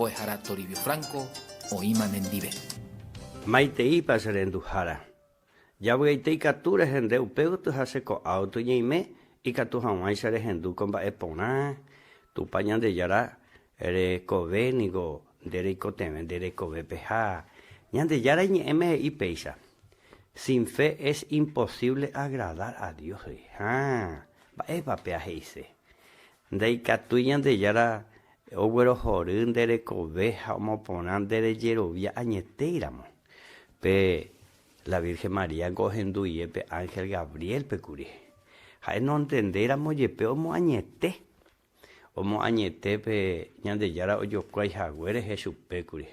Mbo'ehára Toribio Franco oĩma nendive. Maiteípa che renduhára. Javy'aite ikatu rehende upe yty ha che ko'a yty ñeime ikatu hag̃uáicha rehendu ko mba'e porã, Tupã Ñandejára rekove niko nde reikotevẽ nde rekovépe ha Ñandejára iñe'ẽme he'i péicha, Sin fe es imposible agradar a Dios he'i. Ha, mba'épa péa he'ise? Ndaikatúi Ñandejára oguerohory nde rekove ha omoporã nde rejerovia añetéiramo. Pe la Virgen María-ngo ohenduie pe ánhel Gabriel-pe kuri. Ha'e nontendéiramo jepe omoañete. Omoañete pe Ñandejára ojokuái hague rehe chupe kuri.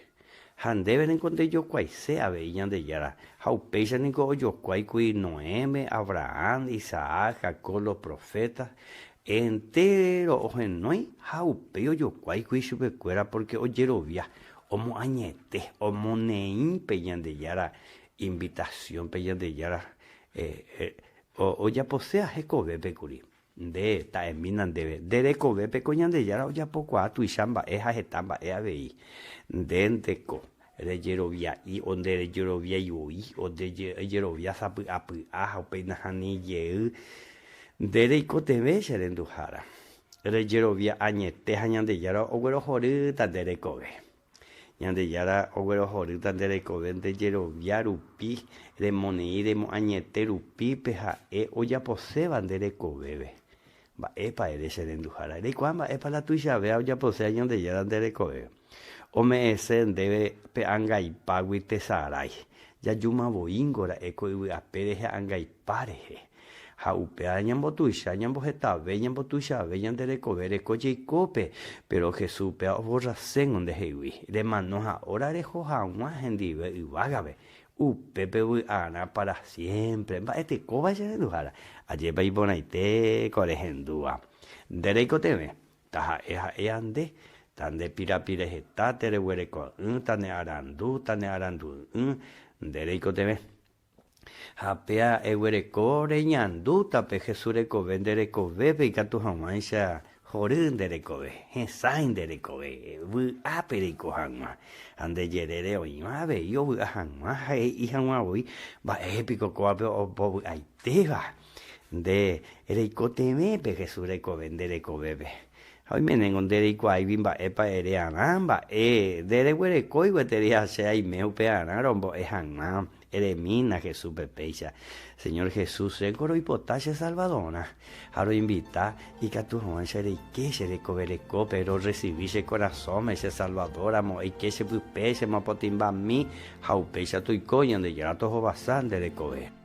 Ha ndéve niko ndejokuaise avei Ñandejára, ha upéicha niko ojokuái kuri Noéme, Abraham, Isaac, Jacob, los profetas, entéro ohenói ha upéi ojokuái kuri chupekuéra pórke ojerovia, omoañete, omoneĩ pe Ñandejára invitasión, pe Ñandejára ojaposéva hekovépe kuri. Nde, ta'emína ndéve, nde rekovépe ko Ñandejára ojapokuaa tuicha mba'e ha heta mba'e avei. Nde ndeko rejerovia'i o nde rejeroviái voi, o nde ejerovia sapy'apy'a ha upéi nahani jey. Nde reikotevẽ che renduhára. Rejerovia añete ha Ñandejára oguerohorýta nde rekove. Ñandejára oguerohorýta nde rekove nde jerovia rupi, remoneĩ remoañete rupi pe ha'e ojaposéva nde rekovépe. Mba'épa ere che renduhára? Reikuaa mba'épa la tuichavéva ojaposéva Ñandejára nde rekovépe? Ome'ẽse ndéve pe angaipágui tesarái. Jajúma voíngo ra'e ko yvy ape rehe angaipa rehe. Ha upéva ñambotuicha, ñambohetave, ñambotuichave ñande rekove reko jeikópe. Péro Jesús upéva oborraséngo ndehegui, remano ha óra reho haguã hendive yvágape. Upépe vy'arã pára siémpre. Mba'etekóva che renduhára? Ajépa iporãite ko rehendúva. Nde reikotevẽ, taha'e ha'éa nde, ta nde pirapire heta, tereguereko'ỹ, ta ne arandu, ta ne arandu'ỹ, nde reikotevẽ. Ha péa eguereko reñandúta pe Jesús rekove nde rekovépe ikatu hag̃uáicha hory nde rekove, hesãi nde rekove, vy'ápe reiko hag̃ua. Ha nde jerére oĩva avei ovy'a hag̃ua ha he'i hag̃ua voi, Mba'e piko kóvape ombovy'aitéva? Nde reikotevẽ pe Jesús rekove nde rekovépe. Ha oiménengo nde reikuaáigui mba'épa ere arã mba'e nde reguerekói gueteri ha che aime upearã rombo'e hag̃ua. Eremína Jesúspe péicha, Señor Jesús, chéngo roipota che Salvadorã, ha roinvita ikatu hag̃uáicha reike che rekove rekópe, rorresivi che korasõme che Salvador ramo, eike che pype, chemopotĩmbami, ha upéicha toiko Ñandejára tohovasa nde rekove.